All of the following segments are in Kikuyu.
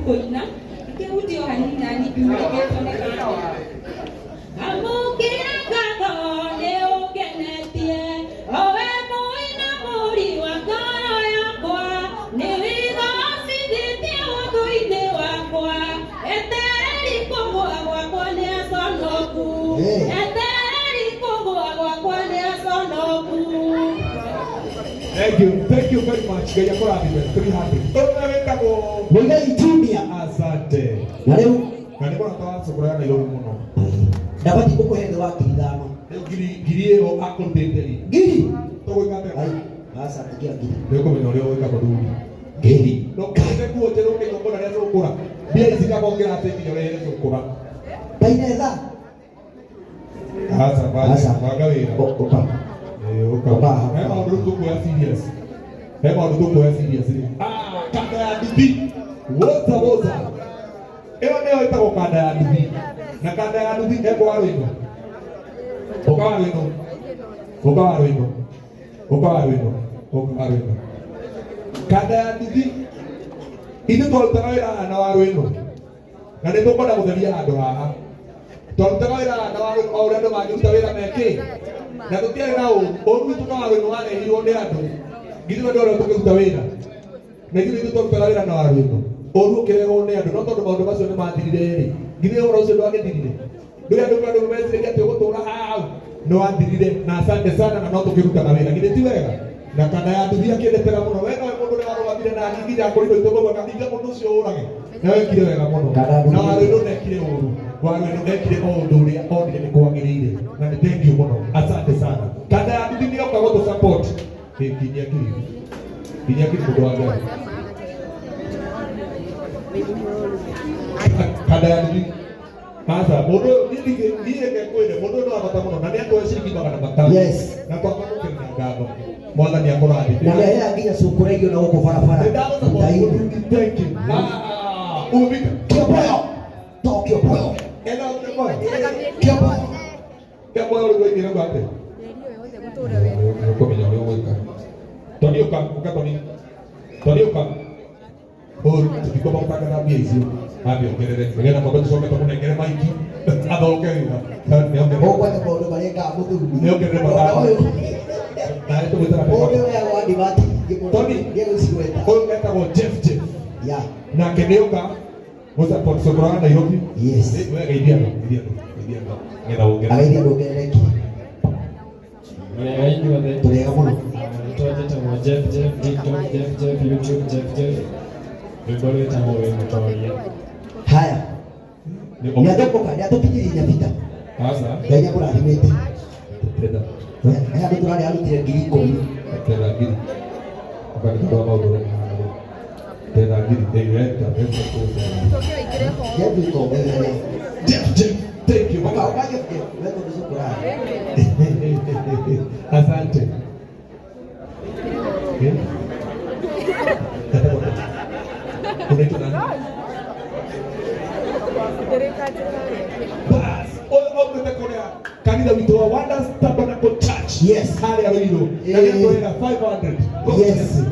Kũina ngĩhutio hanini na ngiumĩrĩkĩtwo nĩ kanda. Amũkĩra ngatho nĩ ũngenetie, o we mũinamũri wa ngoro yakwa, nĩ wĩgocithĩtie ũthũ-inĩ wakwa, etereri kũgũa gwakwa nĩ aconoku, etereri kũgũa gwakwa nĩ aconoku. Thank you, thank you very much. Ngai akũrathime. 300. Ũyũ wĩtagwo Muigai Junior. Asante. Na rĩu Na nĩ mũrata wa cukuru ya Nairobi mũno. Ndabatiĩ gũkũhe thĩ wa 5,000. Rĩu ngiri ĩyo akũrutĩte rĩ. Ngiri? Tũgwĩka atĩa? Ai, aca tigia ngiri. Nĩ ũkũmenya ũrĩa ũgwĩka mũthuri. Ngiri. No kũrute nguo njerũ ũkĩigongona rĩa cũkũra. Mbia ici kaba ũngĩratĩ nginya ũrehere cũkũra. Ndainetha. Aca, banga Aca. banga wĩra. Ũka. Ĩĩ, ũka. Ũka. He maũndũ rĩu tũkuoya serious. He maũndũ tũkuoya serious rĩu. Ah, kanda ya nduthi. Woza woza. Ĩyo nĩyo ĩtagwo kanda ya nduthi. Na kanda ya nduthi ĩkwa wa rwĩmbo. Ũka wa rwĩmbo. Ũka wa rwĩmbo. Ũka wa rwĩmbo. Ũka wa rwĩmbo. Kanda ya nduthi. Ithuĩ twarutaga wĩra haha na wa rwĩmbo. Na nĩ tũkwenda gũtheria handũ haha. Twarutaga wĩra haha na wa rwĩmbo o ũrĩa andũ mangĩruta wĩra mekĩ. Na tũtiarĩ na ũru. Ũru witũ na wa rwĩmbo warehirwo nĩ andũ. Githĩ andũ arĩa tũkĩruta wĩra. Na ithuĩ nĩ twarutaga wĩra na wa rwĩmbo. Ũru ũkĩrehwo nĩ andũ no tondũ maũndũ macio nĩ mathirire rĩ. Githĩ ũhoro ũcio ndwagĩthirire. Ndũrĩ andũ andũ meciragia atĩ ũgũtũra hau. Nĩ wathirire na asante sana na no tũkĩrutaga wĩra. Githĩ ti wega? Na kana ya nduthi akĩndetera mũno. We nowe mũndũ ũrĩa warũgamire na niĩ nginya akorirwo itũngũrũ akahinga mũndũ ũcio ũrage. Na wekire wega mũno. Kana nduthi. Na warwĩndũ ndekire ũru. Warwĩndũ ndekire o ũndũ ũrĩa onire nĩ kwagĩrĩire. Na nĩ thank you mũno. Asante sana. Kanda ya nduthi nĩ yoka gũtũ support. Ĩ, nginya kiri. Nginya kiri mũndũ wa Ngai. Kanda ya nduthi. Aca, mũndũ ũyũ niĩ ndigĩ niĩ reke ngwĩre mũndũ ũyũ nĩ wa bata mũno na nĩ atwoe ciringi 500. Yes. Na twamũkĩra na ngatho. Mwathani akũrathime. Na nĩaheaga nginya cũkũra irio na gũkũ barabara. Nĩ ndagũtha Mũtaini. Thank you. Ah, umika. Kĩoboyo. To kĩoboyo. Ena kĩoboyo. Kĩoboyo. Kĩoboyo rĩu oigire ũguo atĩa? Nĩ ũkũmenya ũrĩa ũgwĩka. Toni ũka, ũka Toni. Toni ũka. Ũru tũtikwamba gũtangatha mbia icio. Ambe ongerere nĩgetha mwamba tũcoke tũmũnengere maiki athoke wĩra. Nĩongerere. Ũgwete maũndũ marĩa ekaga mũthuri. Nĩongerere matano. Ũyũ. Nawe tũgwĩtara Ũyũ nĩ ũrĩa wa ndibati nyingĩ mũno. Tony. Ndiegũcigweta. Ũyũ etagwo Jeff Jeff. Yeah. Nake nĩoka gũsupport Sokora wa Nairobi. Yes. We geithia andũ, geithia andũ, geithia andũ. Nĩgetha wongerere. Ageithia andũ ongerereki. Mũrĩega inyuothe. Tũrĩega mũno. Rĩtwa njĩtagwo Jeff Jeff TikTok, Jeff Jeff YouTube, Jeff Jeff. Rwĩmbo rwĩtagwo wĩ mũtoria. Haya. Nĩ Nĩatũkũka, nĩatũkinyĩria nyabita. Aca. Ngai nĩakũrathimĩte. Tetha. He andũ tũrarĩ arutire 10,000. Tetha ngiri. Ũka nĩ tondũ wa maũndũ ũrĩa mahana rĩu. Tetha ngiri. Ĩĩ, weka, weka kũu. Jeff ĩkongerere. Jeff Jeff, thank you. Ũka, ũka Jeff Jeff. We tondũ cũkũra. Asante. Eh? Unaitwa nani? Bas, ũyũ aumĩte kũrĩa kanitha witũ wa Wonders Tabernacle Church. Yes. Harĩa Ruiru. Na Eh. nĩatwĩra 500. Yes.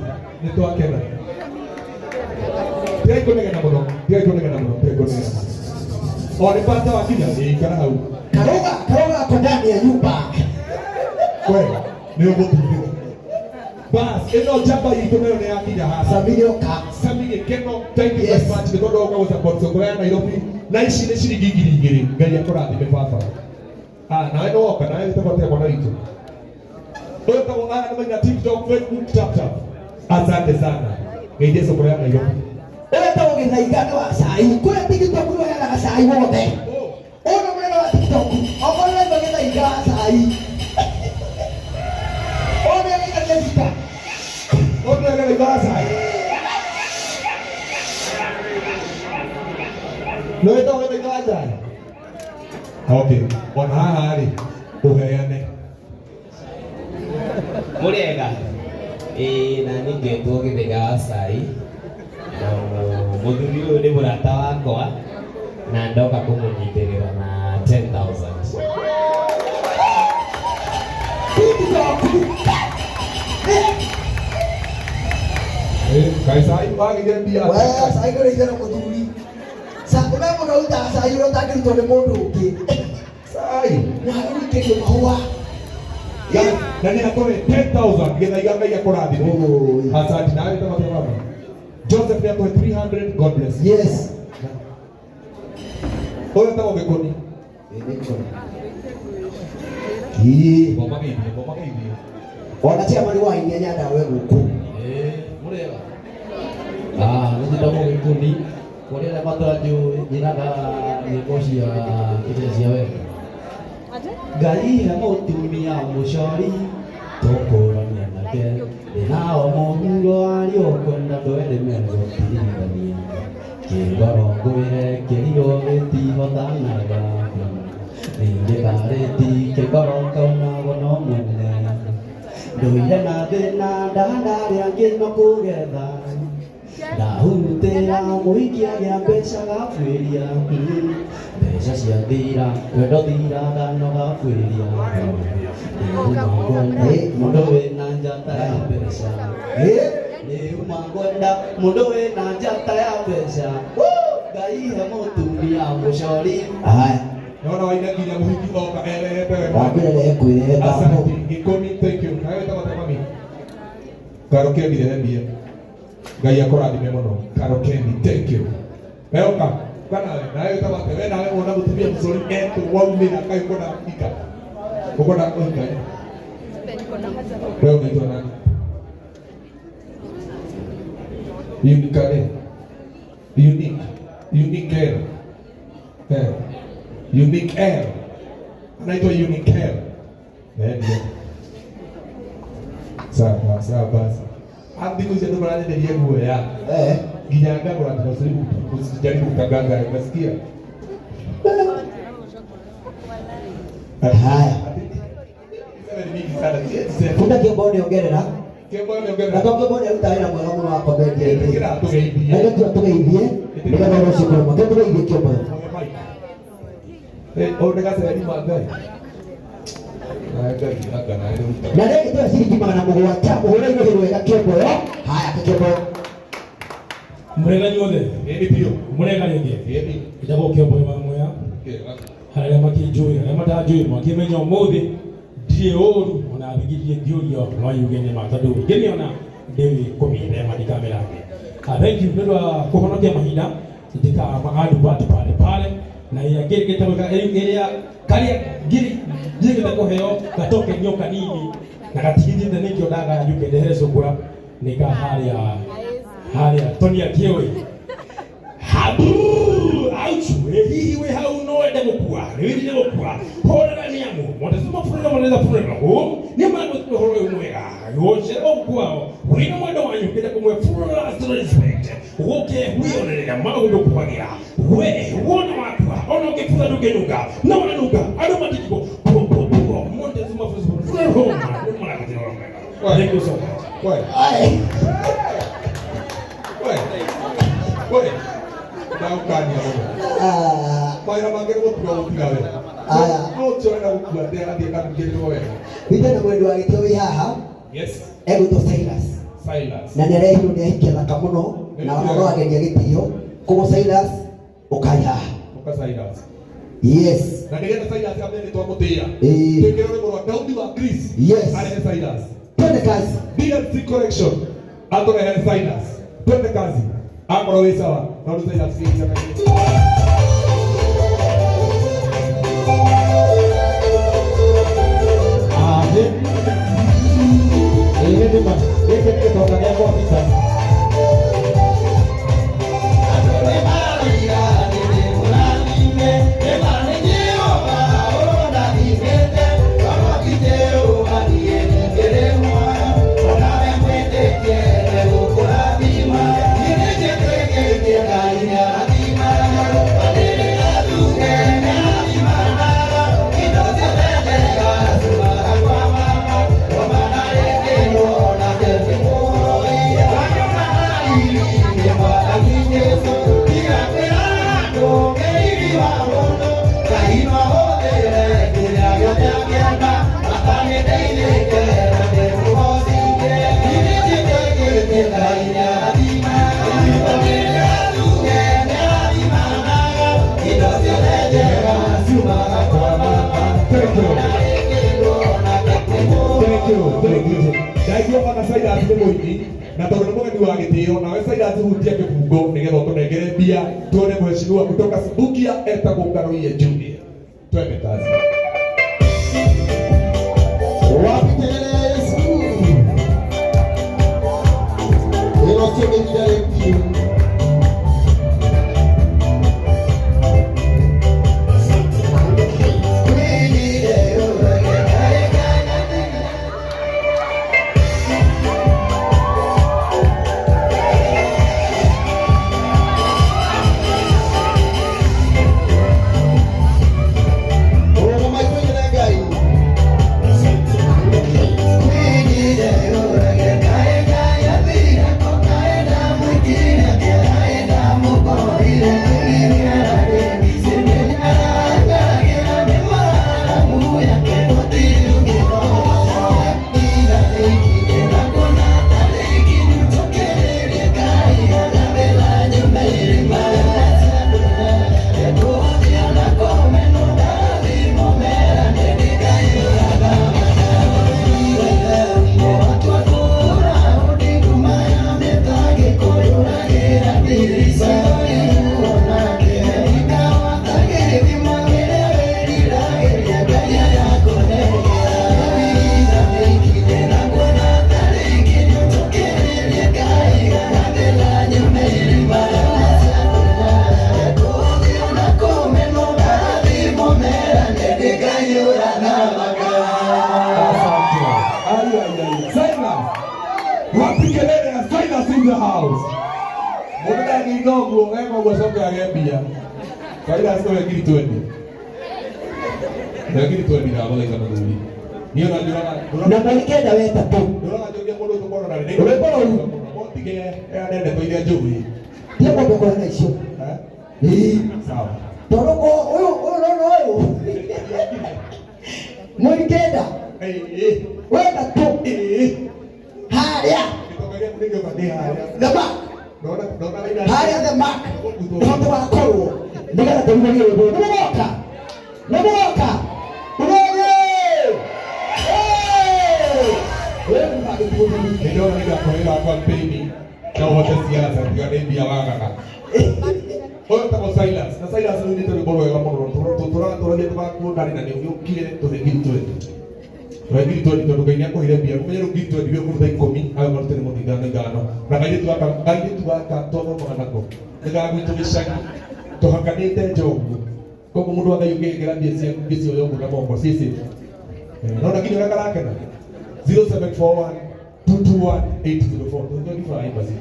Nĩ twakena. Tigai kũnegena mũno. Tigai kũnegena mũno. Tigai kũnegena mũno. O nĩ pasta wakinya, ikara hau. Karoga, karoga ako ndani ya nyumba. We, nĩ ũgũtuthĩka. Bas, ĩno njamba itũ nayo nĩ yakinya haha. Sami nĩoka. Sami Gĩkeno, thank you very Yes. much nĩ tondũ woka gũsupport Sokora ya Nairobi. Na ici nĩ ciringi 2,000. Ngai akũrathime baba. Ah, nawe nĩ woka, nawe wĩtagwo mwana witũ. Ũyũ wĩtagwo aya nĩ maina TikTok, Facebook, tap tap. Asante sana. Geithia Sokora ya Nairobi. Ũyũ wĩtagwo Gĩthaiga nĩ wa cai. Kũrĩa TikTok nĩ ũheanaga cai wothe. Ũyũ nĩ mũnene wa TikTok. Okorwo nĩ Gĩthaiga wa cai. Ũyũ nĩ Gĩthaiga Gĩthaiga. Ũyũ nĩ Gĩthaiga wa cai. Nĩ wĩtagwo Gĩthaiga wa cai? Okay, ona haha rĩ, ũheane. Mũrĩega? Ĩĩ na niĩ ngetwo Gĩthaiga wa cai. Na mũthuri ũyũ nĩ mũrata wakwa na ndoka kũmũnyitĩrĩra na 10,000. TikTok. Eh, kaĩ cai wagĩire mbia We, cai ndũrĩ itherũ mũthuri. Ũrutaga cai ũrĩa ũtangĩrutwo nĩ mũndũ ũngĩ. Cai. Nawe ũikĩrio mahũa. Na nĩ atũhe 10,000 gĩthaiga Ngai akũrathime. Oi. Asante nawe wĩtagwo atĩa baba? Joseph nĩ atũhe 300, God bless you. Yes. Ũyũ wĩtagwo Gĩkũni. Ĩĩ. Ngoma geithie, ngoma geithie. Ona chairman wa inya Nyandarua e gũkũ. Mũrĩega. Ah, nĩ njĩtagwo Gĩkũni. Kũrĩ arĩa matanjũĩ, nyinaga nyĩmbo cia kĩrĩa cia wendo. Ngai he mũtumia mũcori tũkũrania nake ndĩnao mũhuro ario kwenda andũ erĩ megũtirithania kĩngoro ngwĩre kĩrigo gĩtihotanaga ningĩ karĩti kĩngoro kaunagwo no mwene ndũire na thĩna ndandarĩa ngĩno kũgetha ndahurutĩra mũhiki agĩa mbeca gabuĩria mbeca cia thira wendo thiraga no gabuĩria rĩu ngwenda mũndũ wĩna njata ya mbeca rĩu ngwenda mũndũ wĩna njata ya mbeca Ngai he mũtumia mũcori. Haya. Naona waina nginya mũhiki oka erehete wega. Wakwĩra rehe kwĩrehe bambo. Asante Gĩkũni, thank you. Nawe wĩtagwo atĩa mami? Karũkeni rehe mbia. Ngai akũrathime mũno. Karũkeni, thank you. Weoka, ũka nawe, nawe wĩtagwo atĩa? We nawe wona mũtumia mũcori etũ waumĩra kaĩ ũkwenda kũhika. Ũkwenda kũhika eh? Wewe unaitwa nani? Unique. Unique. Unique L. Eh. Unique L. Anaitwa Unique L. Eh, ndio. Sawa, sawa basi. Hadi kuja ndo maranyenderia guoya. Eh. Nginya ngagũra tũciri usijaribu kutagaga, unasikia? Haya. Sema ni mingi sana. Siwezi sema. Funda kĩombo nĩongerera. Kĩombo Na nĩongerera. to kĩombo nĩaruta wĩra mwega mũno wa comedy. Ĩtĩkĩra tũgeithie. Na nĩtua tũgeithie nĩgetha ũhoro ũcio ũkorwo mwega. Tũgeithie kĩombo. Eh, ũyũ nĩ gaceri ma Ngai. Na Ngai anga na rĩu. Na rĩngĩ tũhe ciringi 700 mũhũre irũhĩ rwega kĩombo. Haya kĩombo. Mũrega inyuothe. Ĩni biũ. Mũrega rĩngĩ. Ĩni. Njagwo kĩombo wa Mwea. Harĩa makĩnjũĩ, arĩa matanjũĩ makĩmenya ũmũthĩ ndirĩ ũru ona thigithie ngĩũrio no yuge nĩ ma tondũ ngĩmĩona ndĩ kũmĩthema ndikamĩrange. Ah, thank you nĩ ũndũ wa kũhonokia mahinda njĩkaga maadvert pale pale na ĩrĩa ngĩrĩkĩte gwĩka ĩrĩa karĩa ngirĩte kũheo gatokenio kanini na gatigithĩte nĩkĩo ndagaya njuke ndehere cukura nĩ ka harĩa harĩa Tonia Kĩũĩ habu auchu hihi we hau no wende gũkua nĩ wĩrire gũkua horera nĩ amu Montezuma funeral Montezuma funeral home nĩ magũtũhe ũhoro ũyũ mwega gũcera gũkuao wĩna mwendo wanyu kĩenda kũmwe funeral respect gũke wĩonerera maũndũ kwagĩra we wona wakua ona ũngĩbutha ndũngĩnunga no wanunga andũ matigwo puo Montezuma funeral home nĩ maragũtĩra ũhoro mwega. Thank you so much. We. We. We. Ndaũkania mũno. Mawĩra mangĩ nĩ gũtiga gũtiga we. Aya. No ũcio wenda gũkua ndĩrathiĩ kanungĩrĩrwo wega. Withe na mwendi wa gĩtĩo wĩ haha. Yes. Egwĩtwo Silas. Silas. Na nĩarehirwo nĩ ahikia thaka mũno na ona no ageria gĩtĩo. Koguo Silas ũkai haha. Ũka Silas. Yes. Na nĩgetha Silas ambe nĩ twamũtĩĩa. Ĩĩ. Twĩkĩre rwĩmbo rwa Daudi wa Greece. Yes. Arehe Silas. Twende kazi. DLC correction. Atũrehere Silas. Twende kazi. Akorwo wĩ sawa. No rĩu Silas gĩkia kaingĩ. Ahe. Ĩĩ nĩ ma. Gĩkĩ nĩ gĩtonga gĩakwa Peter. Thank you. Ndaigua bana Silas nĩ mũini na tondũ nĩ mũgeni wa gĩtĩo nawe Silas hutia kĩbungo nĩgetha ũtũnengere mbia tuone mheshimiwa kutoka Subukia etagwo Ngaruiya Junior. Twende kazi. Wapi kelele ya Yesu? Hilo sio jina letu. Asante. Ai, ai, ai. Silas. Wapi kelele ya Silas in the house? Mũndũ ndangĩiga ũguo wega ũguo acoke age mbia. Silas ũrĩa ngiri 20. Ũrĩa ngiri 20 ndagũthaitha mũthuri. Niĩ ona njũraga Na mweri kenda wetatũ. njũraga njũria mũndũ tũkorwo na rĩ. Rwĩmbo rũu. Tige ene ndeto iria njũĩ. Tie mũndũ ũkorwo icio. Eh? Ĩĩ. Sawa. Tondũ ũyũ ũyũ no ũyũ. Mweri kenda Ĩĩ. wetatũ Ĩĩ. harĩa Gĩtonga gĩaku nĩkĩo ndĩ harĩa. the mark Ndona ndona raina. harĩa the mark nĩho tũgakorwo nĩgetha tũrugũrie rwĩmbo rũu. Nĩmũgoka nĩmũgoka mũgoke. Nĩndona nĩngakorera campaign na ũhote siasa tiga nĩ mbia wagaga. Ũyũ etagwo Silas na Silas nĩ ũinĩte rwĩmbo rwega mũno tũtũraga tũragia tũgakuona rĩ na nĩ ũgĩũkire tũhe ngiri 20. Tũhe ngiri 20 tondũ Ngai nĩakũheire mbia ũmenye rĩu ngiri 20 wĩ kũruta 10 ayo marutĩre mũndũ ithano ithano na kairĩtu gaka twathomaga nako nĩ ga gwitũ gĩcagi tũhakanĩte njogu koguo mũndũ wa Ngai ũngĩgĩra mbia ciaku ngĩcioya ũguo na moko ciĩ safe. No lakini ũrĩa karakena 0741 221 804 25 basi.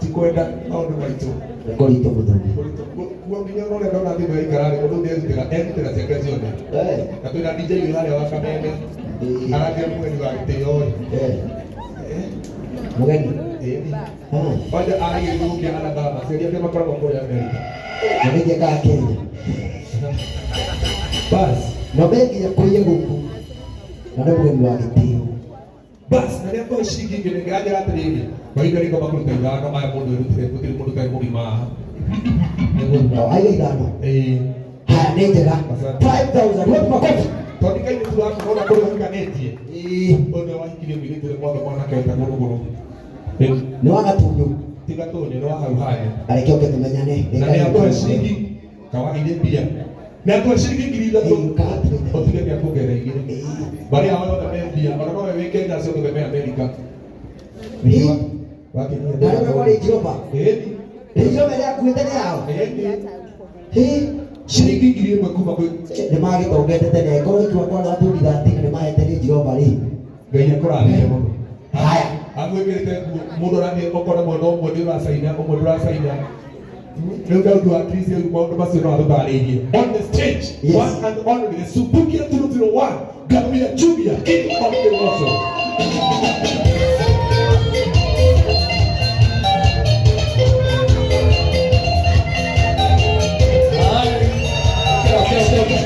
Tikwenda maũndũ maitũ Ngorito mũthuri. kuo nginya ũrĩa ndona thimũ yaikara rĩ mũndũ nĩerutĩra erutĩra ciake ciothe na twĩna DJ wĩ harĩa wa Kameme arathiĩ mũgeni wa gĩtĩo ĩ Mũgeni. Kwanja aragĩrĩirwo gũkĩa Alabama aciari ake makoragwo kũrĩa Amerika. Na nĩngĩ kaa Kenya. Bas Na menginya kũiya gũkũ. Na nĩ mũgeni wa gĩtĩo. Bas na nĩ akorwo ciringi ingĩ nĩngĩranjĩra atĩrĩrĩ mahinda rĩko makũruta ithano maya mũndũ erutĩre gũtirĩ mũndũ ũtarĩ mũgima haha. No, aiga ithano. Ĩĩ. Haya nĩ njega. 5000 wapi makofi? Tondũ kairĩtu gaku nona kũrĩa ũhikanĩtie. Ĩĩ. Ũyũ nĩwe wahikirie mũirĩtu ũrĩa mwatho mwanake wetagwo Rũgũrũ. Nĩ wa Gatundu. Ti Gatundu nĩ wa hau hanya. Areke oke tũmenyane. Na nĩ akũhe ciringi kawagĩire mbia. Nĩ akũhe ciringi ngiri ithatũ. Ũtige nĩ akuongerera igĩrĩ. Barĩa ao othe me mbia ona no we wĩ Kenya acio othe me Amerika. Wakinyia. Na rĩu kwa Range Rover. Ĩni. Range Rover ĩrĩa akuĩte nĩ yao. Ĩni. Hĩ. Ciringi ngiri ĩmwe kuma kwĩ Nĩ magĩtongete tene ngorwo ikiwa kwa Gatundu 13 nĩ mahete Range Rover rĩ. Ngai akũrathime mũno. Haya. Agwĩkĩrĩte nguo mũndũ arathiĩ ũkona mwena ũmwe nĩ ũracaina ũmwe ndũracaina. Rĩu Daudi wa Kristo rĩu maũndũ macio no atũtarĩirie. On the stage, Yes. one and only the Subukia 001 Ngaruiya Junior, King of the Moto. Okay, okay, okay.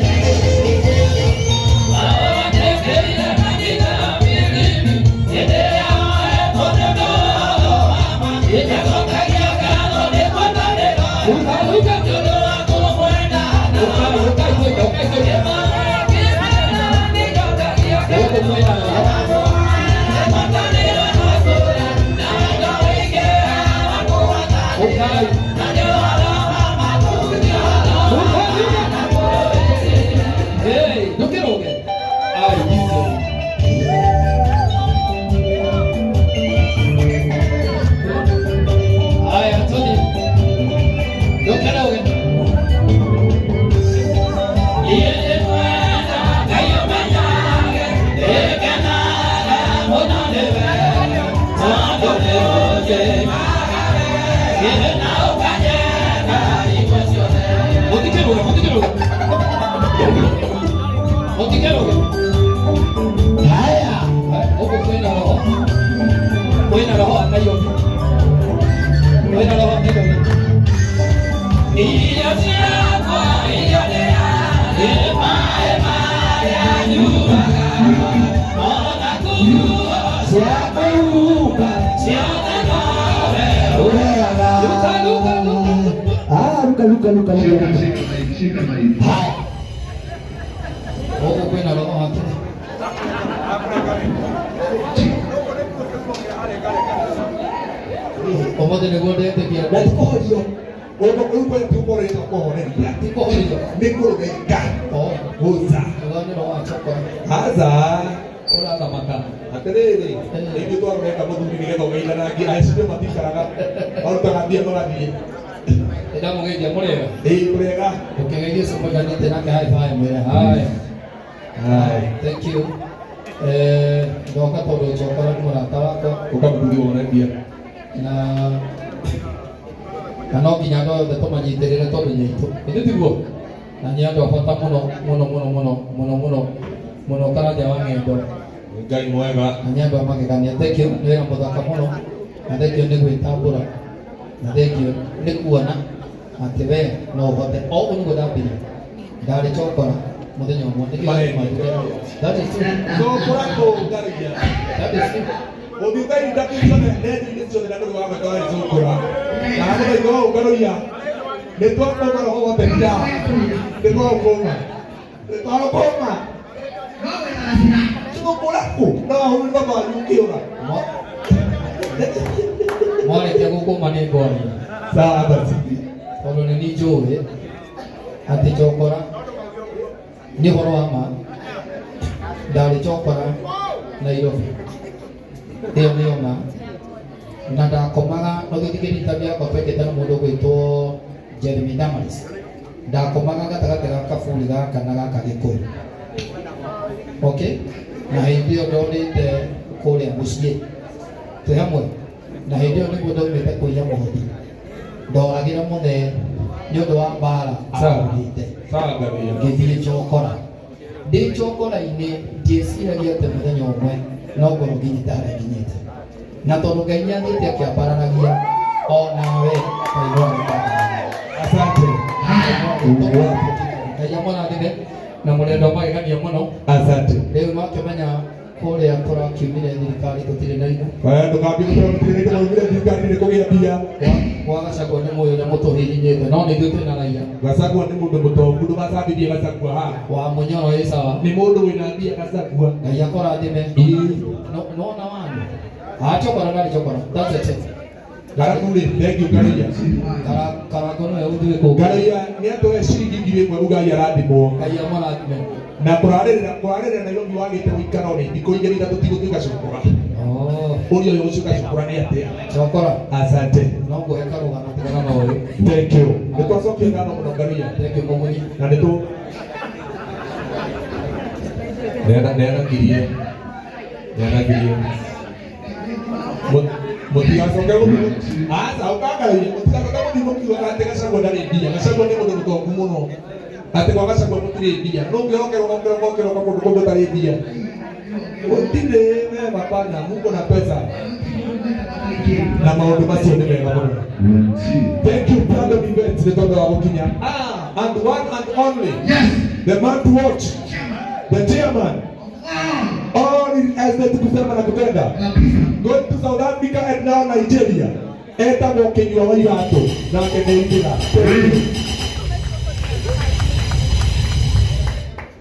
Etagwo Kinyua wa Iratũ, nake nĩ Ithira.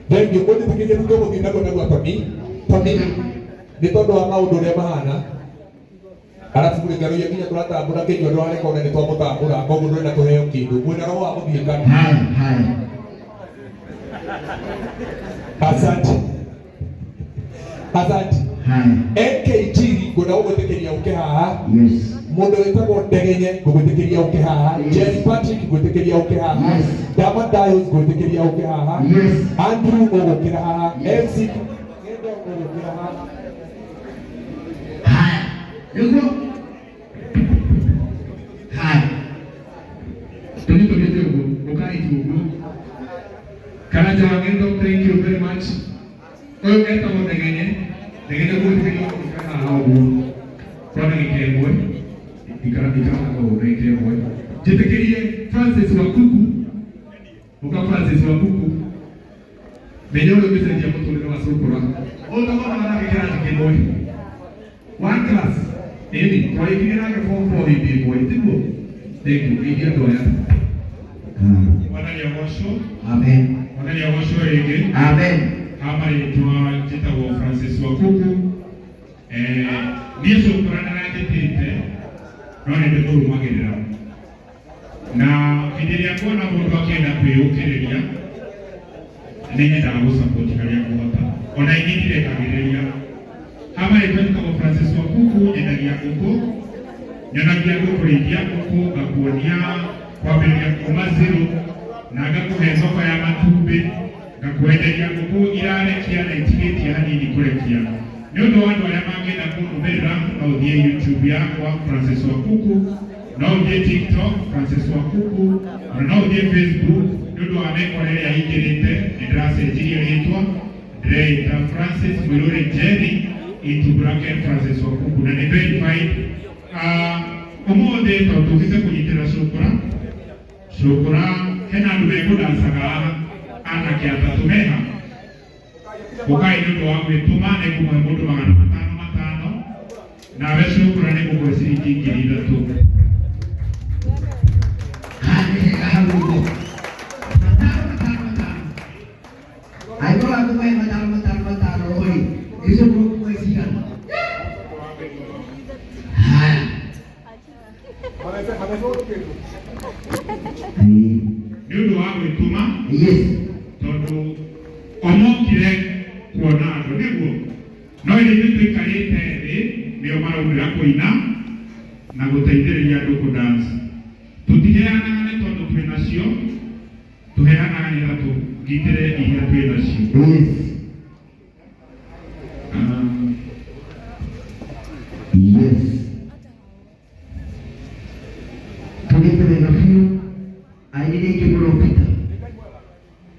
Thengiũ. Ũnjĩtĩkĩrie tu tũgũthiĩ naguo narua Tony, Tony, nĩ tondũ wa maũndũ ũrĩa mahana. Arabu rĩ ngarũiya nginya tũratambũra Kinyua ndũrareka one nĩ twamũtambũra, koguo ndũrenda tũheo kĩndũ. Mwĩna roho wa gũthiĩka. Haya, haya. Asante. Asante. Haya. NKG ngwenda gũgwĩtĩkĩria ũke haha. Yes. Mũndũ wĩtagwo Ndegenye ngũgwĩtĩkĩria ũke haha. Jerry Patrick ngwĩtĩkĩria ũke haha. Yes. Diamond Dials ngwĩtĩkĩria ũke haha. Yes. Andrew ũgũkĩra haha. MC Ngendo ũgũkĩra haha. Haya. Nĩguo. Haya. Tũthiĩ tũthiĩte ũguo, ũkai tu ũguo. Karanja wa Ng'endo, thank you very much. Ũyũ etagwo Ndegenye. Ndegenye ngũgwĩtĩkĩria gũikara haha ũguo kwa ndagĩka ĩmwe. Ikara ikara haha ũguo ndagĩka ĩmwe. Njĩtĩkĩrie Francis Wakuku. Ũka Francis Wakuku. Menya ũrĩa ũngĩcenjia mũtũrĩre wa Cũkũra. Ũyũ tũthomaga nake kĩrathi kĩmwe. One class. Ĩni, twarĩkirie nake form four hĩndĩ ĩmwe, tiguo? Thank you. Geithia andũ aya. Mwathani agocwo. Amen. Mwathani agocwo rĩngĩ. Amen. Ha marĩtwa njĩtagwo Francis Wakuku. Niĩ Cũkũra ndaranjĩtĩte no nĩ ndĩmũrũmagĩrĩra, na hĩndĩ ĩrĩa nguona mũndũ akĩenda kwĩyũkĩrĩria nĩ nyendaga gũsupport harĩa ngũhota, ona ingĩ ndirekagĩrĩria. Ha marĩtwa njĩtagwo Francis Wakuku, nyendagia ngũkũ, nyonagia andũ kũrĩithia ngũkũ, ngakuonia kwambĩrĩria kuma zero na ngakũhe thoko ya matumbĩ, ngakwenderia ngũkũ irarekia na itigĩtie hanini kũrekia. Nĩ ũndũ wa andũ arĩa mangĩenda kũnũmĩrĩra, no ũthiĩ YouTube yakwa Francis Wakuku, no ũthiĩ TikTok Francis Wakuku, ona no ũthiĩ Facebook. Nĩ ũndũ wa mĩkora ĩrĩa ĩingĩrĩte nĩ ndĩracenjirie rĩtwa, ndĩreĩta Francis Mwĩrũri Jerry into bracket Francis Wakuku, na nĩ verified. Ũmũthĩ tondũ tũkĩte kũnyitĩra Cũkũra, Cũkũra hena andũ mekũndancaga haha, anake atatũ meha. Ũkai nĩ ũndũ wa gwĩtũma, nĩ ngũmũhe mũndũ 500 500, nawe Cũkũra nĩ ngũkũhe ciringi 3,000. Haya, nĩ hega hau ũguo. Matano, matano, matano. Angĩkorwo akũmahe matano, matano, matano rĩ, icio mũkũmahe cigana? Haya. Nĩ ũndũ wa gwĩtũma. Yes. Tondũ omokire kuona andũ nĩguo, no ĩrĩa ithuĩ tũikarĩte thĩ nĩo maraumĩra kũina na gũteithĩrĩria andũ kũ dance. Tũtiheanaga nĩ tondũ twĩ nacio, tũheanaga nĩgetha tũgitĩre iria twĩ nacio. Yes. Yes. Tũgĩte wega biũ. Aini nĩ aingĩ mũno Peter.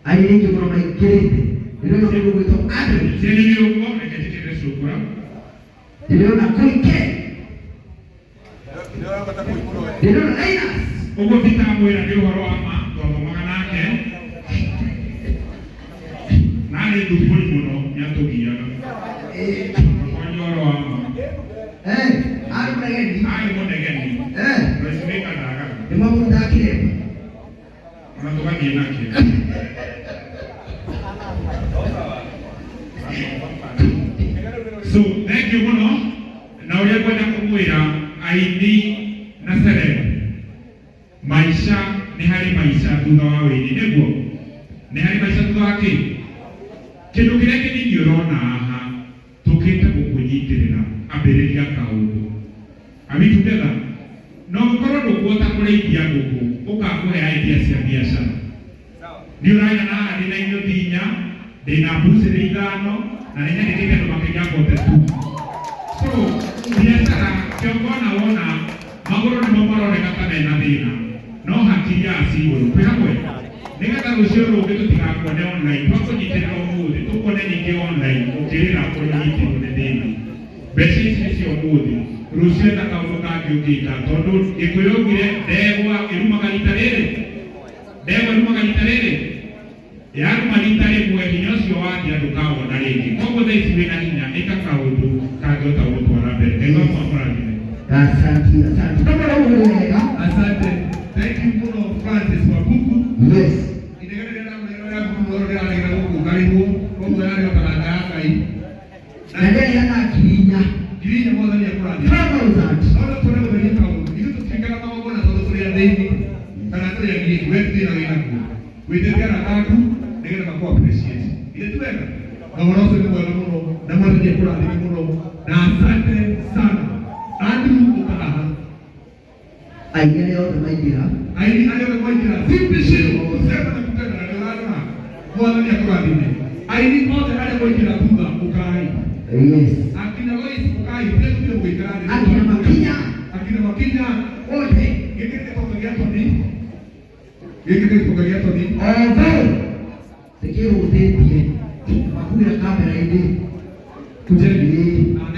Aini nĩ aingĩ mũno maingĩrĩte. Ndĩrona mũndũ ũgwĩtwo Andrew. Cieni nĩ ũguo, reke njĩkĩrĩre Cũkũra. Ndĩrona Koike. Ndĩrona Linus. Ũguo Peter amwĩra nĩ ũhoro wa ma, twathomaga nake. Na arĩ thumbũri mũno, nĩatũgiaga. Twaria ũhoro wa ma. Arĩ mũnegeni. Arĩ mũnegeni. Pacemaker ndagaga. Nĩ mwamũrutaga kĩremba. Ona tũgathiĩ nakĩo. So, thank you mũno. Na ũrĩa ngwenda kũmwĩra aini na celeb, maica nĩ harĩ maica thutha wa wĩini, nĩguo? Nĩ harĩ maica thutha wa kĩ? Kĩndũ kĩrĩa kĩnini ũrona haha, tũkĩte gũkũnyitĩrĩra, ambĩrĩria kaũndũ. Are we together? No ũkorwo ndũkũhota kũrĩithia ngũkũ, ũkakũhe idea cia biacara. Nĩ ũraina na haha ndĩna inyuthi inya, ndĩna mbucĩrĩ ithano, na nĩ nyandĩkĩte andũ makĩria 42. So, biacara kĩongona wona magũrũ nĩmo maroneka ta mena thĩna, no hakiri yaci igũrũ. Twĩ hamwe? Nĩgetha rũciũ rũngĩ tũtigakuone online, twakũnyitĩrĩra ũmũthĩ, tũkuone ningĩ online, ũkĩrĩra kũnyitĩrwo nĩ thĩna. Mbeca ici nĩ cia ũmũthĩ, rũciũ etha kaũndũ kangĩ ũngĩka, tondũ Gĩkũyũ augire ndegwa ĩrumaga rita rĩrĩ. Ndegwa ĩrumaga rita rĩrĩ. Yaruma rita rĩmwe, hinya ũcio wathira ndũkawona rĩngĩ. Koguo thaa ici wĩna hinya, ĩka kaũndũ kangĩhota gũgũtwara mbere. Ngai waku amũrathime. Asante, asante. Kama na Wega. Asante. Thank you mũno Francis Wabuku. Yes. Inegene rĩrĩa ndamũrĩra gũkũ rĩrarĩra gũkũ ngarĩhwo koguo yarĩ o taranda ya Ngai. Na ndĩrĩ na ngiri inya. Ngiri inya mwathani akũrathime. 5,000. No no tũrĩ gũtheria kaũndũ. Ithuĩ tũtiringaga magongona tondũ tũrĩ athĩni kana tũrĩ agiĩki. We thĩna wĩ naguo. Wĩtĩte arata aku nĩgetha makũ appreciate. Ithe ti wega? Na ũhoro ũcio nĩ mwega mũno na mwathani akũrathime mũno na asante sana. Andrew ũka haha. Aini arĩa othe maingĩra. Aini arĩa othe maingĩra. Simpishio kusema na kutenda na nĩ ũrarora. Mwathani akũrathime. Aini othe arĩa maingĩra thutha ũkai. Yes. Akina Lois ũkai. Tũthiĩ gũikara thĩ. Akina Makinya. Akina Makinya. Wote. Gĩkĩ nĩ gĩtonga gĩa Tony. Gĩkĩ nĩ gĩtonga gĩa Tony. Othe. Ndĩkĩhũthĩtie. Makuire kamera-inĩ. Kujeni.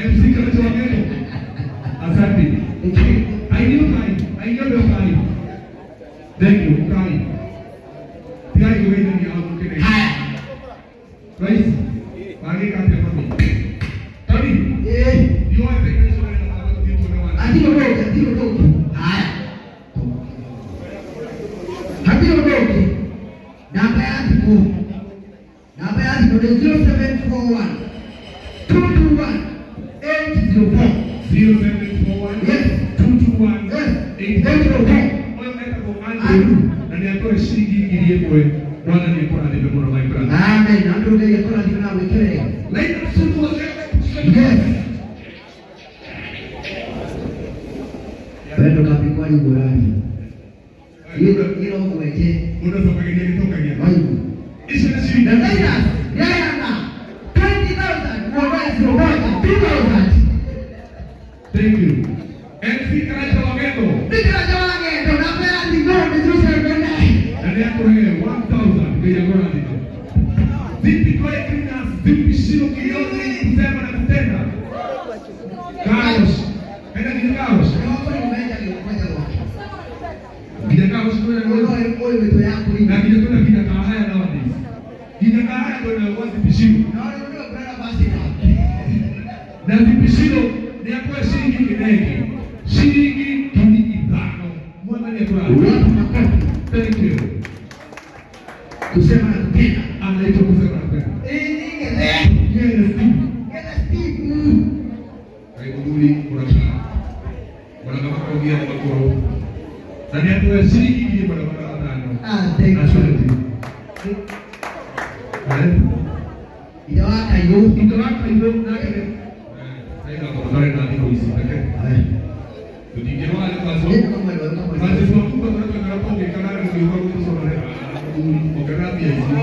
MC Karacho wa Ng'endo. Asante. Aini ũkai. Aini othe ũkai. Thank you. Ũkai. Tigai kũgeithania hau mũkene. Rais. Magĩka atĩa mami? Tony. Yoe mbeca icio wena na tũthiĩ tuone wana. Hatirĩ ũndũ ũngĩ, hatirĩ ũndũ ũngĩ. Haya. Hatirĩ ũndũ ũngĩ. Namba ya thimũ. Namba ya thimũ nĩ 0741 221 804. 0741 Yes. 221 Yes. 804. Ũyũ etagwo Andrew na nĩ atũhe ciringi ngiri ĩmwe. Mwathani akũrathime mũno my brother. Amen. Andũ Ngai akũrathime na gwĩke wega. Later soon Yes. Wendo kapikwa ni gurani. Ilo ngweje. Mũndũ acokagia gĩtokagia. Waigua. Icio nĩ ciringi. Na Linus, Yayana, 20,000, mwezi mmoja, 2,000. Thank you. MC Karacha wa Ng'endo. Ni Karacha wa Ng'endo, namba ya thimũ nĩ 079. Na nĩ atũhe 1,000 Ngai akũrathime. Zipi Dry Cleaners, Zipi Shiro Kinyozi, kusema na kutenda. Carlos. Enda nginya Carlos. Nginya Carlos kwenda Na nginya kwenda nginya Kahaya nowadays. Nginya Kahaya kwenda kwa Zipi Shiro. Na Zipi Shiro nĩ atũhe ciringi kĩnenge. Ciringi ngiri ithano. Mwathani akũrathime. Thank you. Kusema na kutenda. Anaitwa kusema na kutenda. Yes, Steve. Kaĩ mũthuri ũrakaa. Ona kama kaugia nĩ makũrũ. Na nĩ atũhe ciringi ngiri ĩmwe na magana matano. Ah, thank you. Asante. Ithe wa Kairũ. Ithe wa Kairũ nake nĩ Aina kwa thare na thikũ ici reke. Tũtingĩrwara nĩ kwacio. Francis Wabuku akoretwo ekara kũngĩkana na gũgĩũka gũtũcorera mũthuri ongerera mbia icio.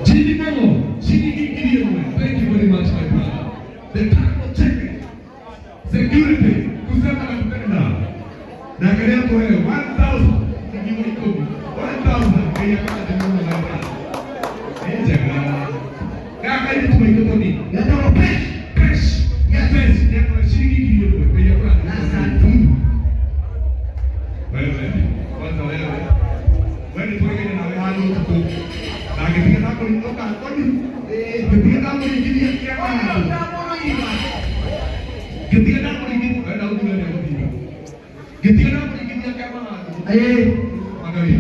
Jimmy Momo, ciringi ngiri ĩmwe. Thank you very much my brother. The cargo check. Security kusema na kutenda. Na kĩrĩa atũhe 1000 ngiri ikũmi. 1000 Ngai akũrathime mũno my brother. Nĩ njega. Gaka ithuĩ tumaitũ Tony. Getagwo Pesh. Pesh. Pesh. Nĩ atũhe ciringi ngiri ĩmwe. Ngai akũrathime. Asante. Wewe, kwanza wewe. Wewe nĩ tũregene nawe handũ ũtukũ. Na ngĩtiga ndakũrinũka Tony. Ngĩtiga ndakũringithia kĩama handũ. Ngĩtiga ndakũringithia wenda ũthure nĩ gũthiga. Ngĩtiga ndakũringithia kĩama handũ. Magawi.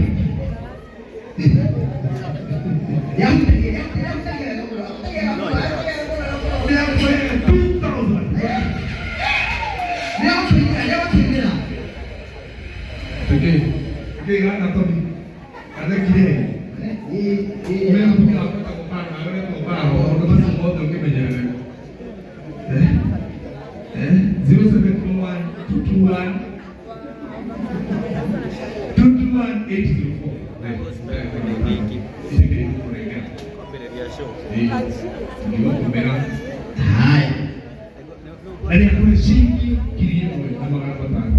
Nĩ akũhe 2000. Pekee. Pekee gana Tony. Athekire. We mũtumia waku etagwo Maro, nawe ũretwo Maro, ũndũ macio mothe ũkĩmenyerere. 0741 221 221 804. Haya. Na nĩ akũhe ciringi ngiri ĩmwe na magana matano.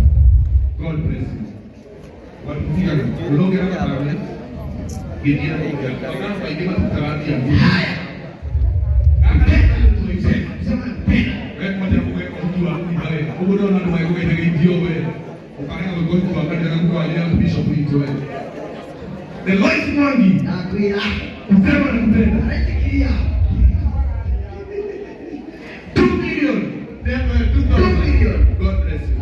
God bless you. Watutigana, ũrongera matano. Gĩthiĩ na kũrĩa. Magana maingĩ matutaga mbia. Haya. We kwanja mũgeka ũhiki waku ithawe. Ũguo ndona andũ magĩkũgeithagĩithio we. Ũkarega gwĩka ũhiki wa kanitha na kũwanjĩra bishop witũ we. The Lois Mwangi. Nakwĩra. Kusema na kutenda. Araitikia. 2 million. Therefore, 2,000. 2 million. God bless you.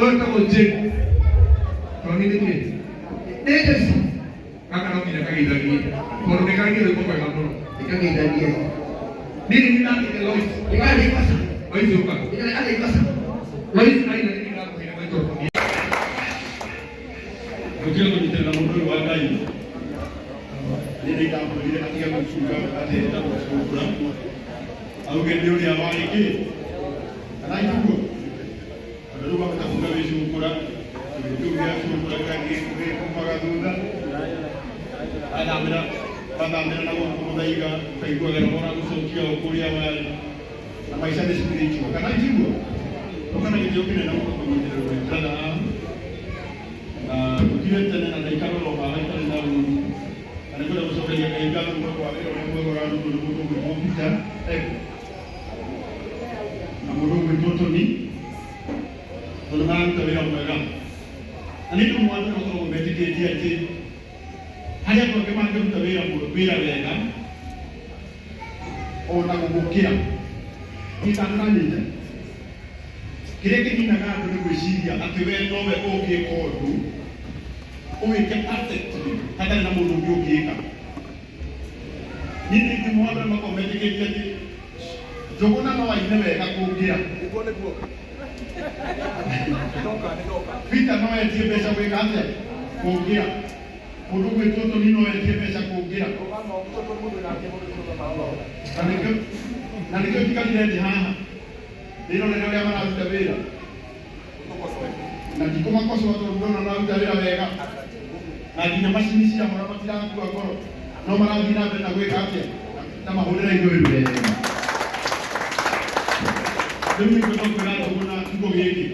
Ũyũ etagwo Jake. Tony nĩ kĩ? Nĩ Jesu. Gaka no nginya kageithagie. Tondũ nĩ karagia rwĩmbo rwega mũno. Nĩkageithagie. Niĩ nĩ ndakĩte Lois. Nĩkageikosa. Lois ũka. Nĩkageikosa. Lois aina nĩ ndakũheire microphone. Gũkĩra kũnyitĩrĩra mũndũ ũyũ wa Ngai nĩ nĩ ndamwĩrire atige gũcunga atĩ etagwo cungura auge nĩ ũrĩa warĩ kĩ kana iguo tondũ rĩu wahota kuga wĩ cungura kĩndũ kĩu gĩa cungura gĩkumaga thutha athamĩra wathamĩra na gũkũ mũthaiga ũkaiguaga nĩ ũragũcokia o kũrĩa warĩ na maica nĩ spiritual kana itiguo ũkana gĩtĩo kĩnene mũno kũnyitĩrĩrwo nĩ brother na gũtirĩ tene na ndaikarora haha itarĩ na ũru na nĩngwenda gũcokeria Ngai ngatho nĩ ũndũ wa wĩra ũrĩa mwega ũrarutwo nĩ mũndũ ũgwĩtwo Peter Eko na mũndũ ũgwĩtwo Tony tondũ mararuta wĩra mwega na nĩ ũndũ andũ makoragwo metĩkĩtie atĩ harĩ andũ angĩ mangĩruta wĩra wĩra wega ona gũgũkĩra nĩtanĩranyite kĩrĩa kĩninaga andũ nĩ gwĩciria atĩ we nowe ũngĩka ũndũ ũwĩke perfectly hatarĩ na mũndũ ũngĩ ũngĩka. Niĩ nĩ ndĩ andũ makoragwo metĩkĩtie atĩ Njũgũna no aine wega kũngĩra. Nĩguo nĩguo. Ndoka nĩ ndoka. Peter no etie mbeca gwĩka atĩa kũngĩra. Mũndũ ũgwĩtwo Tony no etie mbeca kũngĩra. Na nĩkĩo njikarire thĩ haha ndĩrorere ũrĩa mararuta wĩra na ndikũmakocoa tondũ ndona mararuta wĩra wega na nginya macini ciahora matirakua ngoro no marathiĩ na mbere na gwĩka atĩa na mahũrĩra igũrũ wega. Rĩu nĩ ngwenda kwĩra Njũgũna kiugo gĩkĩ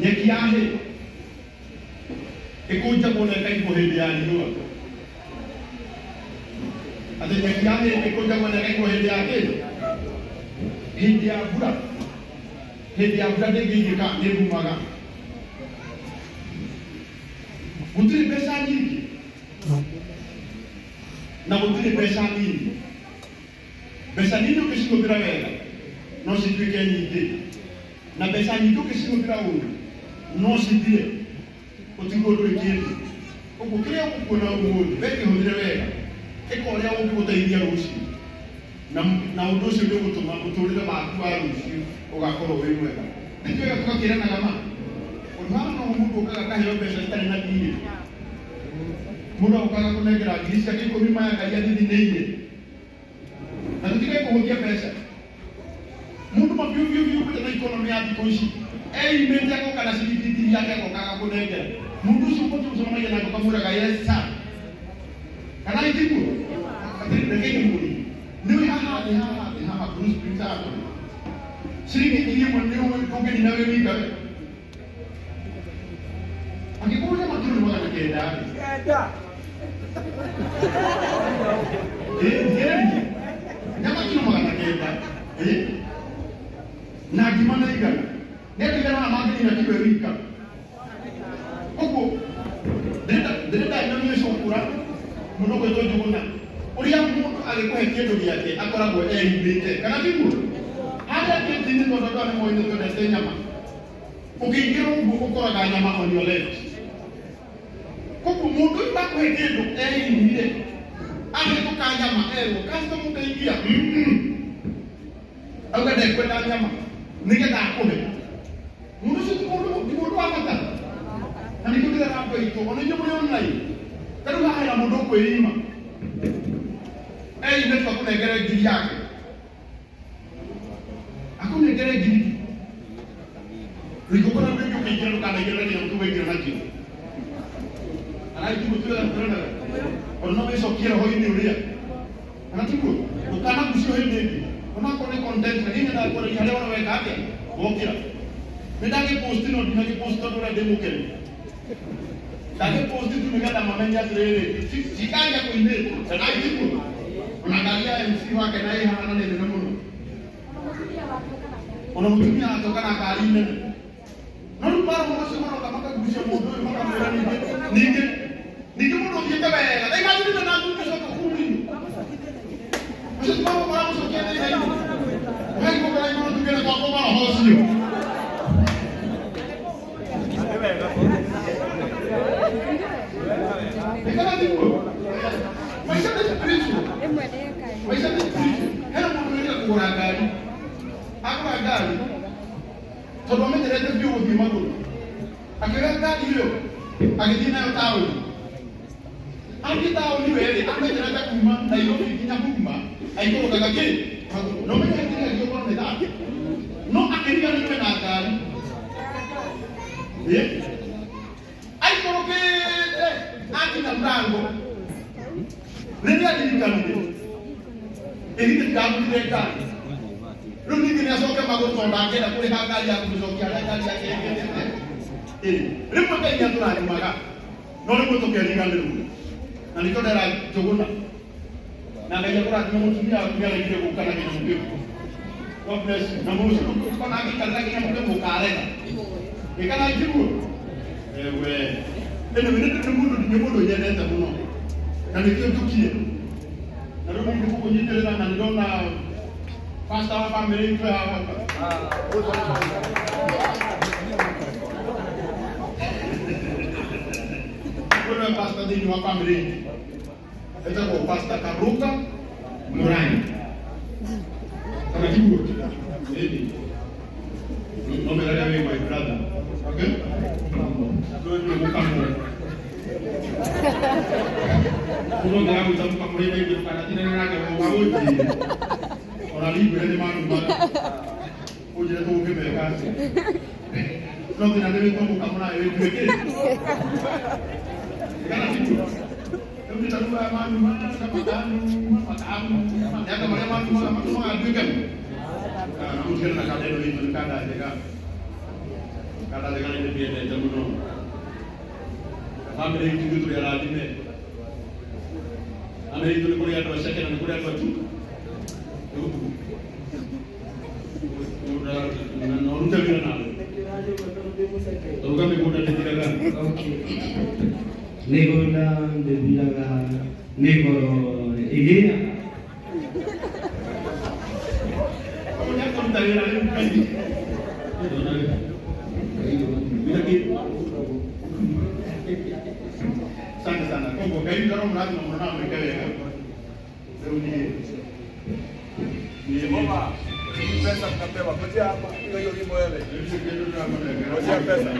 nyeki ya hĩ ĩkũnjagwo na ĩkaigwo hĩndĩ ya riũa atĩ nyeki ya hĩ ĩkũnjagwo na ĩkaigwo hĩndĩ ya kĩ hĩndĩ ya mbura hĩndĩ ya mbura ndĩngĩigĩka nĩ ngumaga gũtirĩ mbeca nyingĩ na gũtirĩ mbeca nini mbeca nini ũngĩcihũthĩra wega no cituĩke nyingĩ na mbeca nyingĩ ũngĩcihũthĩra ũru no cithire ũtigwo ndũrĩ kĩndũ ũguo kĩrĩa ũkuona ũmũthĩ we kĩhũthĩre wega ĩka ũrĩa ũngĩgũteithia rũciũ na ũndũ ũcio nĩ ũgũtũma mũtũrĩre waku wa rũciũ ũgakorwo wĩ mwega nĩ twega tũgakĩranaga ma ũndũ haha no mũndũ ũkaga akaheo mbeca citarĩ na thirĩ mũndũ agokaga kũnengera ngiri ciake ikũmi maya Ngai athithinĩirie na tũtige kũhũthia mbeca mũndũ ma biũ biũ biũ na ikonomi ya thikũ ici eimĩte agoka na ciringi ngiri yake agokaga kũnengera mũndũ ũcio ũbatiĩ gũcemanagia nake ũkamwĩraga yes sir kana itiguo atĩrĩ reke ndĩmũrie nĩũĩ haha thĩ haha thĩ haha Blue Springs haha ciringi ngiri ĩmwe nĩ ũngĩnina wĩ wika we angĩkorwo nyama kiro nĩ 900 rĩ Kenda. Thikĩrĩria nyama kiro 900 na ngima na 100 nĩ andũ aigana mangĩnina kiro ĩ wika ũguo ndĩrenda nyonie cũkũra mũndũ ũgwĩtwo Njũgũna ũrĩa mũndũ agĩkũhe kĩndũ gĩake akoragwo eimĩte kana tiguo harĩa gĩti-inĩ tondũ andũ aya nĩ moĩ nĩ twendete nyama ũkĩingĩra ũguo ũkoraga nyama on your left koguo mũndũ ũyũ wakũhe kĩndũ eimire ahĩtũka nyama erwo customer ũkaingia auga ndekwenda nyama nĩgetha akũhe mũndũ ũcio ti mũndũ wa bata na nĩkĩo ndĩrera andũ aitũ ona inyuĩ mũrĩ online ta rĩu haha hena mũndũ ũkwĩima eime tu akũnengere ngiri yake akũnengere ngiri rĩngũkora rĩngĩ ũkĩingĩra ndũkanaingĩre na kĩnyamũ kĩu waingĩra nakĩo araitiguo tiwega tũrenaga ona no wĩcokie roho-inĩ ũrĩa kana tiguo ndũkanagucio hĩndĩ ĩngĩ onakorwo nĩ content na niĩ nyendaga kwarĩria harĩa wona weka atĩa wokĩra nĩ ndagĩpost no ndinagĩpost tondũ ũrĩa ndĩ mũkenu ndagĩpost tu nĩgetha mamenye atĩrĩrĩ cikanja kũinĩtwo kana itiguo ona ngari ya MC wake na ĩhana nĩ nene mũno ona mũtumia wake ũka na ngari nene no rĩu maroho macio maroka makagucia mũndũ ũyũ makamwĩra ningĩ ningĩ ningĩ mũndũ ũthiĩte wega ta imagine na ngũcoka kuu-inĩ ũcio ti maroho maramũcokia thĩna-inĩ ũkaigua kũraigua tugere twakwa maroho ũcio Tondũ amenyerete biũ gũthiĩ magũrũ. Akĩoya ngari ĩyo agĩthiĩ nayo taũni. Athiĩ taũni we-rĩ, amenyerete kuma Nairobi nginya Huruma aikũrũkaga kĩ? Magũrũ. Na ũmenye kĩrĩa gĩũkorwo nĩ thaa. No akĩriganĩrwo na ngari. Ĩ? Aikũrũkĩte akinya mũrango. Rĩrĩa aririkanire, ĩgithĩ ndagũrire ngari. Rĩu ningĩ nĩacoke magũrũ tondũ ndangĩenda kũrĩha ngari ya kũmĩcokia harĩa ngari yake ĩngĩthiĩte. Ĩ, rĩmwe Ngai nĩatũrathimaga no rĩmwe tũkeriganĩrwo. Na nĩkĩo ndera Njũgũna. Na Ngai akũrathime mũtumia waku nĩaregire gũka na kĩnyamũ kĩu. God bless you. Na mũciĩ ũkona angĩikarĩra kĩnyamũ kĩu mũkarega. Ĩ kana njiguo? Ewe. Anyway, nĩ mũndũ nyendete mũno. Na nĩkĩo njũkire. Na rĩu nĩ gũkũnyitĩrĩra na nĩndona pastor wa family itũ haha. Ũyũ nĩwe pastor thĩinĩ wa family itũ. Etagwo Pastor Karuka Murani. Kana tiguo? Ĩni. No merage wĩ my brother. Okay? Rĩu nĩ mũkamũ. Mũndũ ũngĩragwĩta mũkamũ rĩngĩ ndũkanatindane nake ũgagũnjĩre. Ona ningwĩre nĩ manumaga. Ũnjĩre tũngĩmeka atĩa. No nginya ndĩwĩtwo mũkamũ nawe wĩtue kĩ? Kana tiguo? Rĩu nĩ aya manumaga makanuma makanuma. Nĩ marĩa manumaga matũmaga nduĩke mũ. Na mũtigane na kanda ĩno itũ nĩ kanda njega. Kanda njega nĩ ndĩmĩendete mũno. Bamĩrĩ itũ ithuĩ tũrĩ arathime. Bamĩrĩ itũ nĩ kũrĩ andũ aceke na nĩ kũrĩ andũ atu. Na ũrute wĩra nawe. Tondũ mĩgũnda ndĩthiraga. Mĩgũnda ndĩthiraga nĩ goro ĩgĩa. Koguo nĩakũruta wĩra rĩu Ngai. Asante sana. Koguo Ngai witũ aromũrathima mũno na amwĩke wega. Rĩu niĩ Jehova, hii pesa mnapewa. Ngojea hapa, piga hiyo wimbo wewe. Ngojea pesa.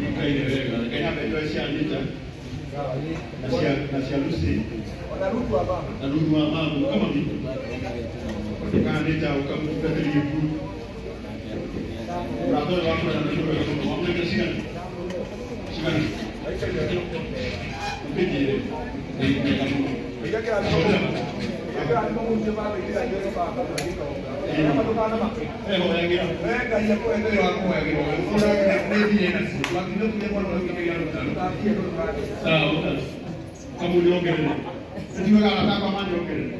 Nikaire wega. Reke nyambe njoe cia Anita na cia Lucy Ona Ruth wa mama. na Ruth wa mama kama mimi. Kana Anita ukamtukathiri iguru. Mũrata ũyũ wakwa na nĩ wega mũno. Wamũnengera cigana? Cigana? Ũkĩnjĩre. Nĩ wega mũno. Iga kĩrathimo Iga kĩrathimo mũnje baba iria Jesu baba. Arĩa matũkanamake. Ehoyagĩra. We Ngai akũhe wĩra wa kũhoyagĩrwo nĩ thirĩ nacio twakinya tũgĩe mwana ũrĩa ũkĩgĩa rũtaro. Sawa. Kamunyongerere. Ndiugaga arata akwa manyongerere.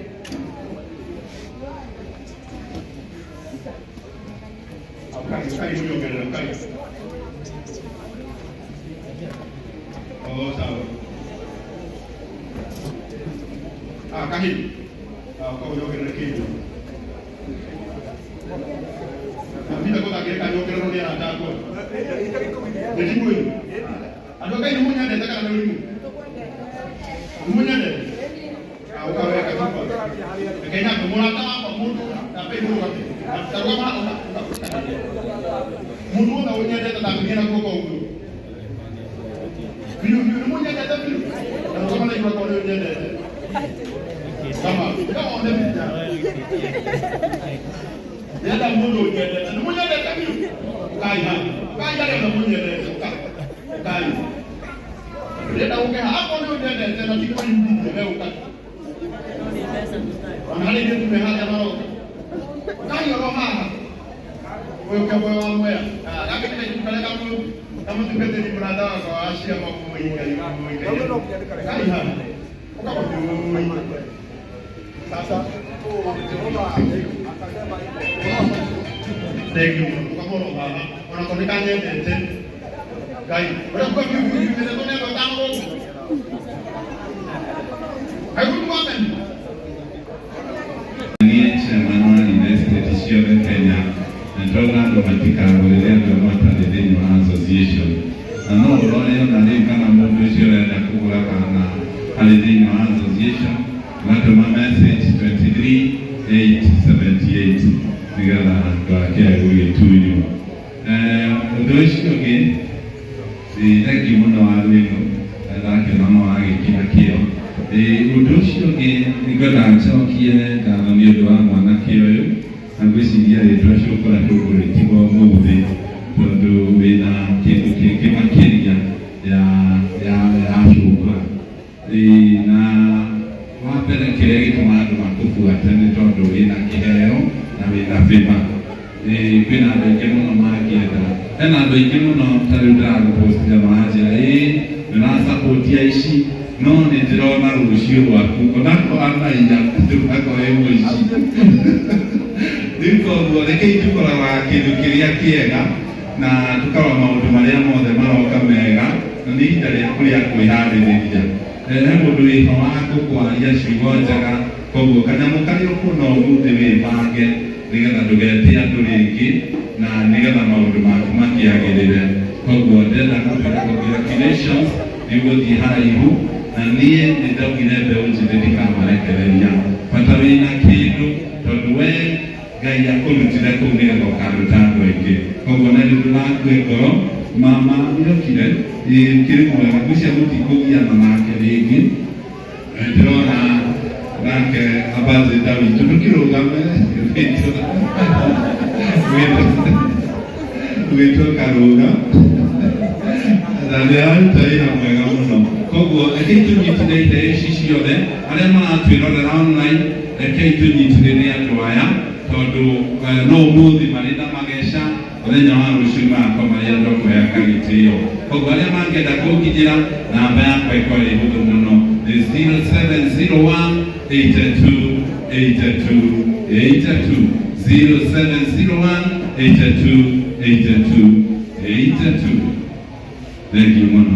Ukai, ukai munyongerere, ukai. Oh, sawa. Ah, kahi. Ah, ukamunyongerere kĩndũ. Napita kũthakĩre kanyongererwo nĩ arata akwa. Nĩ timũ ĩno. Andũ a Ngai nĩ mũnyendete kana nĩ ũrimũ? Nĩ mũnyendete? Ah, ũkaweka chupa. Reke nyambe mũrata wakwa mũndũ nyambe mũrũgame. Tarũgama haha ũka ũka. Mũndũ wothe ũnyendete ndangĩthiĩ na guoko ũguo. Biũ biũ nĩ mũnyendete biũ. Tarũgama na igũrũ akorwo nĩ ũnyendete. Kama kama one picha. Ndĩrenda mũndũ ũnyendete. Nĩ mũnyendete biũ? Ũkai haha. Ũkai harĩa othe mũnyendete. Ũkai. Ũkai. Ndĩrenda ũke haha. Akorwo nĩ ũnyendete na ti kwĩyumithia we ũka. Ona harĩ ithuĩ tume harĩa maroka. Ũkai oro haha. Ũyũ moyo wa mwea. Gaka nĩ kairĩtu karĩa kamũtungatĩri mũrata wakwa wa ciama mũikai mũikai. Ũkai haha. Ũkamũnyũi. Sasa Jehova akasema hivyo. Thank you mũno. Ũgakorwo haha. Ona tondũ nĩ kanyendete. Ngai. Ũrĩa kuga biũ biũ biũ nyendetwo nĩ andũ atano gũkũ. Kaigutu amen. Niĩ chairman wa university ciothe Kenya na ndĩrona andũ matikagũrĩre andũ matarĩ thĩinĩ wa association na no ũrore ona rĩu kana mũndũ ũcio ũrenda kũgũra kana arĩ thĩinĩ wa association ũgatũma message 23878 nĩgetha ndwakĩae gũgĩtunywo. Ũndũ ũcio ũngĩ nĩ thengiũ mũno wa rwĩmbo ndakĩona no wagĩkĩra kĩo. Ũndũ ũcio ũngĩ nĩngwenda njokie ngatho nĩ ũndũ wa mwanake ũyũ na ngwĩciria rĩtwa cũkũra tũkũrĩtigwo ũmũthĩ tondũ wĩna kĩndũ kĩngĩ makĩria ya ya ya cũkũra. Na wa mbere kĩrĩa gĩtũmaga andũ makũbuate nĩ tondũ wĩna kĩheo na wĩna favor. Kwĩna andũ aingĩ mũno mangĩenda, hena andũ aingĩ mũno ta rĩu ndĩragũpostire maranjĩra ĩĩ nĩũrasupport aici no nĩ ndĩrona rũciũ rwaku onakorwo anaiya ndũgakorwo wĩ mũici. Rĩu koguo rekei tũkoraga kĩndũ kĩrĩa kĩega na tũkarora maũndũ marĩa mothe maroka mega na nĩ ihinda rĩaku rĩa kwĩharĩrĩria. He mũndũ wĩho wa gũkwaria ciugo njega koguo kanyamũ karĩa ũkuona ũmũthĩ wĩbange nĩgetha ndũgete andũ rĩngĩ na nĩgetha maũndũ maku makĩagĩrĩre. Koguo ndĩrenda gũkwĩra congratulations nĩ ũgũthiĩ haraihu na niĩ nĩ ndaugire mbeũ njĩthĩ ndikamarekereria bata wĩna kĩndũ tondũ we Ngai akũrutire kũu nĩgetha ũkaruta andũ aingĩ. Koguo na rĩu ndũgakue ngoro mama nĩokire kĩrĩ mwega ngwĩciria mũtikũgiana nake rĩngĩ. Ndĩrona nake ambassador witũ ndũkĩrũgame wĩtwo Karũga na nĩ araruta wĩra mwega mũno. Koguo rekei tũnyitithie ithe ici ciothe arĩa maratwĩrorera online, rekei tũnyitithĩre andũ aya tondũ no ũmũthĩ marĩ na mageca mũthenya wa rũciũ magakorwo marĩ andũ a kũheaga gĩtĩo. Koguo arĩa mangĩenda kũnginyĩra namba yakwa ĩkorwo ĩ hũthũ mũno nĩ 0701 82 82 82 0701 82 82 82. Thank you mũno.